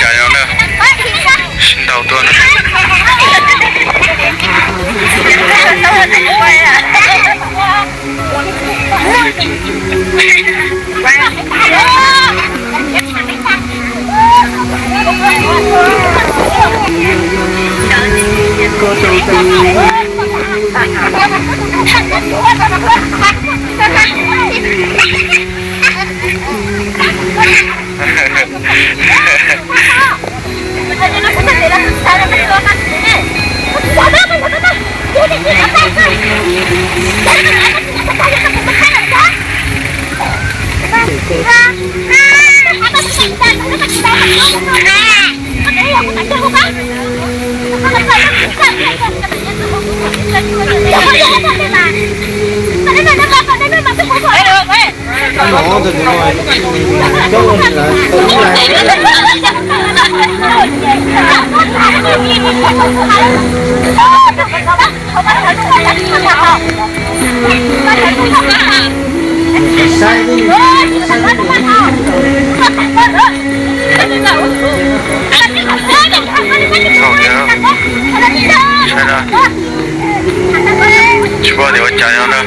Cas no na, sib ntaus tuaj na. Tsis paub tias ua cas no na.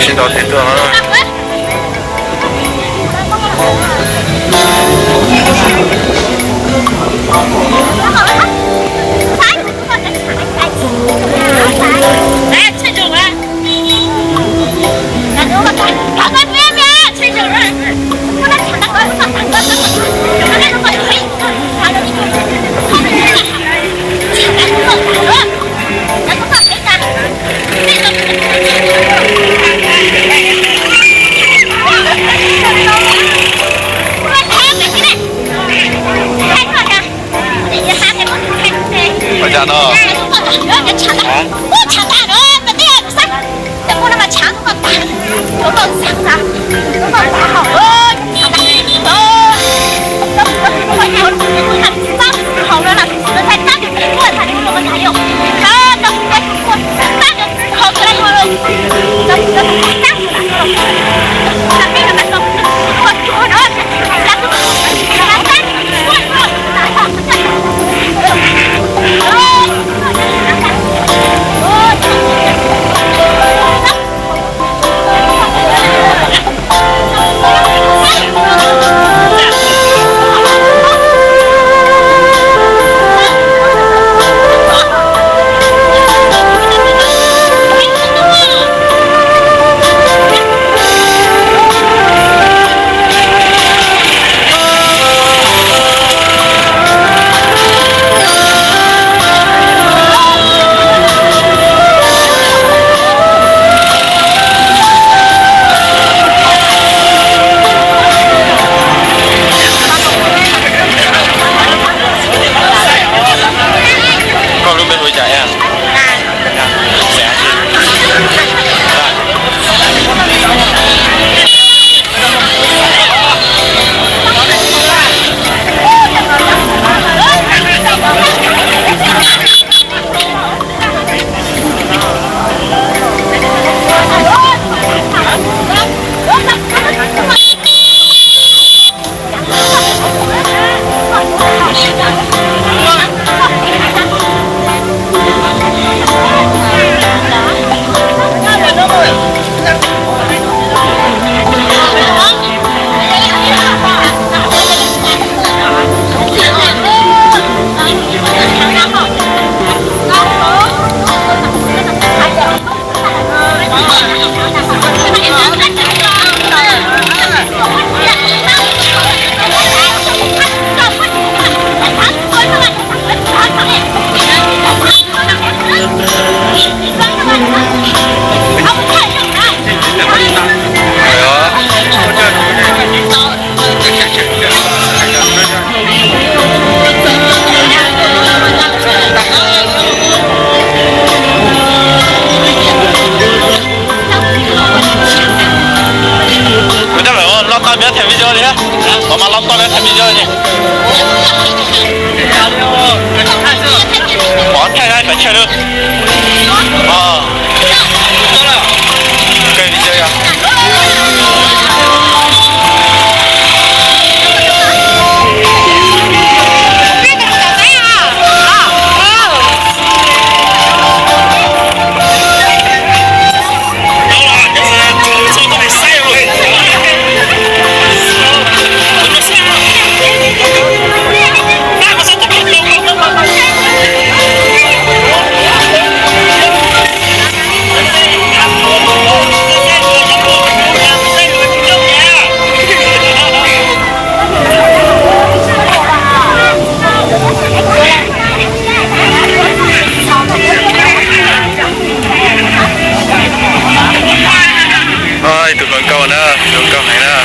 Sib ntaus thiab tuaj no. Ua cas no? Mov mas los toj lawm, thaj mi yog ne. Mov thaij na, kav tsij lawm. Kawg li yog. Ib tug hluas nkauj na, hluas nkauj heev na.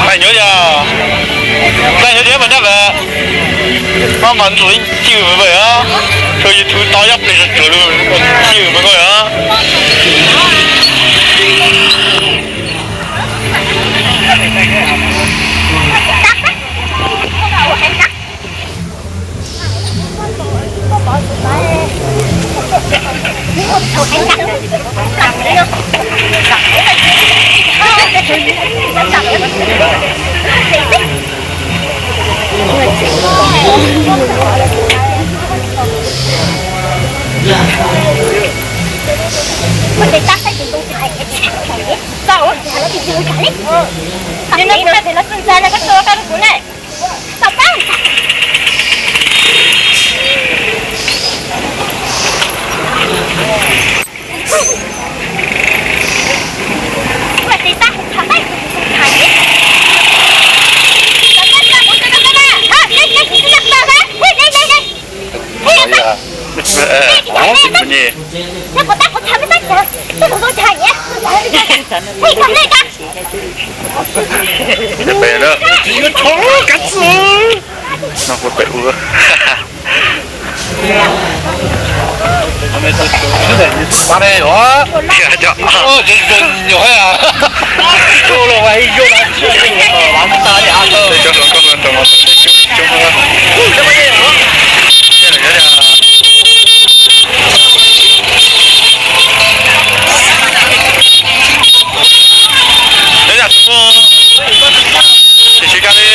Pais nyuaj yog, pais nyuaj thiab mas nyob lawm. Pab mas ntxuav cim vawm os, rau YouTube tau yob plis rau lub cim vawm os. Peb na, no kuv pem ua. Tab sis kab li,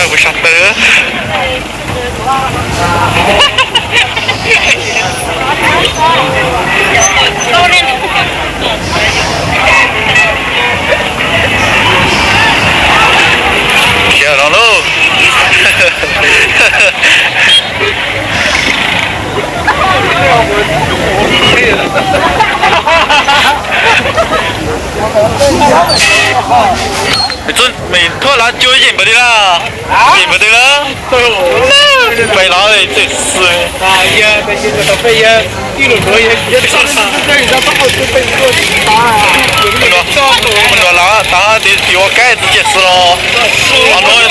kuv sab tawg. Khiav los lauj. Mej thuaj lav cua yeej npaum li lawm, yeej npaum li lawm. Peb los txwm xwm. Mus nuav lav tas tes tim ua kaib txiv ciaj xwb los. Ho nuav,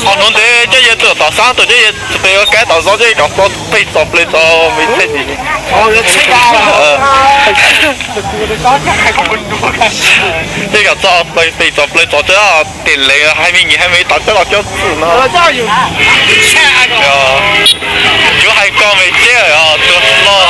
ho nuav ntev coj yawg txawm tom xab tau coj yawg pem ua kaib tom zov coj yawg kom txo peg txom plej txom me txhej tim. Coj kom txo peg txom plej txom txhej tim lees hais me nyuam hais me tom coj los coj txwm no. Tsuav hais koj me txhej os, tus hlob.